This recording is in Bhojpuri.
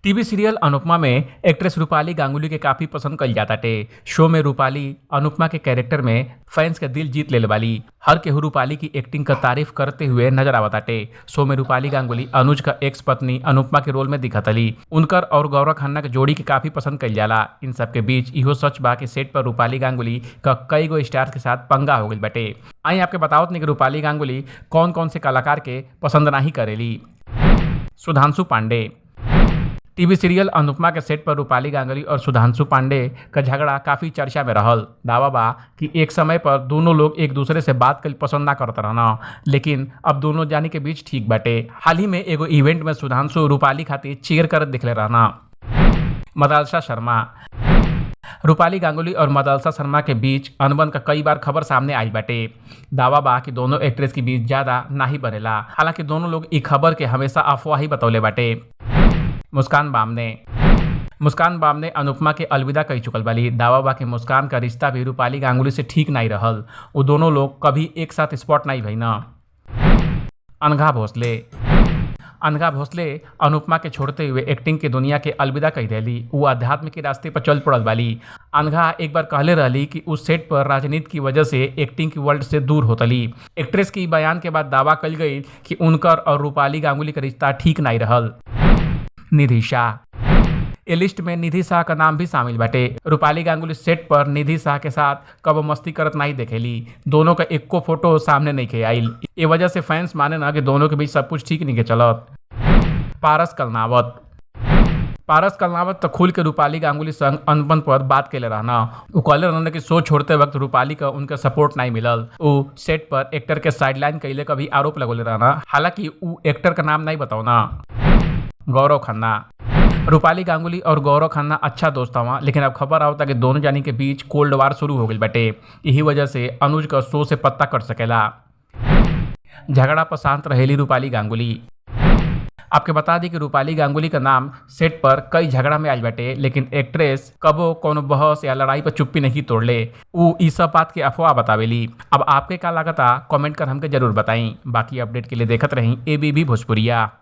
टीवी सीरियल अनुपमा में एक्ट्रेस रूपाली गांगुली के काफी पसंद कइल जाताटे। शो में रूपाली अनुपमा के कैरेक्टर में फैंस के दिल जीत लेले बाली। हर केहू रूपाली की एक्टिंग का तारीफ करते हुए नजर आवताटे। शो में रूपाली गांगुली अनुज का एक्स पत्नी अनुपमा के रोल में दिखतली। उनकर और गौरव खन्ना के जोड़ी के काफी पसंद कइल जाला। इन सब के बीच इहो सच बा कि सेट पर रूपाली गांगुली का कई गो स्टार के साथ पंगा हो गइल बाटे। आई आपके बतावत नहीं कि रूपाली गांगुली कौन कौन से कलाकार के पसंद नाही करेली। सुधांशु पांडे। टीवी सीरियल अनुपमा के सेट पर रूपाली गांगुली और सुधांशु पांडे का झगड़ा काफ़ी चर्चा में रहल। दावा बा कि एक समय पर दोनों लोग एक दूसरे से बात कईल पसंद ना करत रहन, लेकिन अब दोनों जानी के बीच ठीक बाटे। हाल ही में एगो इवेंट में सुधांशु रूपाली खातिर चीयर करत दिखले रहना। मदालसा शर्मा। रूपाली गांगुली और मदालसा शर्मा के बीच अनबन का कई बार खबर सामने आई बाटे। दावा बा कि दोनों एक्ट्रेस के बीच ज़्यादा नाही बनेला। हालांकि दोनों लोग ई खबर के हमेशा अफवाह ही बतौले बाटे। मुस्कान बामने। मुस्कान बामने अनुपमा के अलविदा कह चुकल बाली। दावा बा कि मुस्कान का रिश्ता भी रूपाली गांगुली से ठीक नहीं रहल। वो दोनों लोग कभी एक साथ स्पॉट नहीं भई न। अनघा भोसले। अनघा भोसले अनुपमा के छोड़ते हुए एक्टिंग के दुनिया के अलविदा कह देली। वो अध्यात्म के रास्ते पर चल पड़ल बाली। अनघा एक बार कहले रहली कि उस सेट पर राजनीति की वजह से एक्टिंग की वर्ल्ड से दूर होतली। एक्ट्रेस की बयान के बाद दावा कल गई कि उनकर और रूपाली गांगुली का रिश्ता ठीक नहीं रहल। निधि शाह। ए लिस्ट में निधि शाह का नाम भी शामिल बाटे। रूपाली गांगुली सेट पर निधि शाह के साथ कबो मस्ती करत नहीं देखेली। दोनों का एक्को फोटो सामने नहीं के आइल। ए वजह से फैंस माने ना कि दोनों के बीच सब कुछ ठीक नहीं के चलत। पारस कलनावत। पारस कलनावत तो खुल के रूपाली गांगुली संग अनबन पर बात कैले रहना। उ कहले रहना कि शो छोड़ते वक्त रूपाली का उनका सपोर्ट नहीं मिलल। उ सेट पर एक्टर के साइडलाइन कैले का भी आरोप लगौले रहना। हालांकि उ एक्टर का नाम नहीं बताओना। गौरव खन्ना। रूपाली गांगुली और गौरव खन्ना अच्छा दोस्त हवा, लेकिन अब खबर आवता कि दोनों जानी के बीच कोल्ड वार शुरू हो गई बाटे। यही वजह से अनुज का शो से पत्ता कट सकेला। झगड़ा पर शांत रहेली रूपाली गांगुली। आपके बता दी कि रूपाली गांगुली का नाम सेट पर कई झगड़ा में आयल बाटे, लेकिन एक्ट्रेस कबो कोनो बहस या लड़ाई पर चुप्पी नहीं तोड़ले। उ ई सब बात के अफवाह बतावेली। अब आपके का लागता कमेंट कर हमके जरूर बताई। बाकी अपडेट के लिए देखत रही एबीबी भोजपुरिया।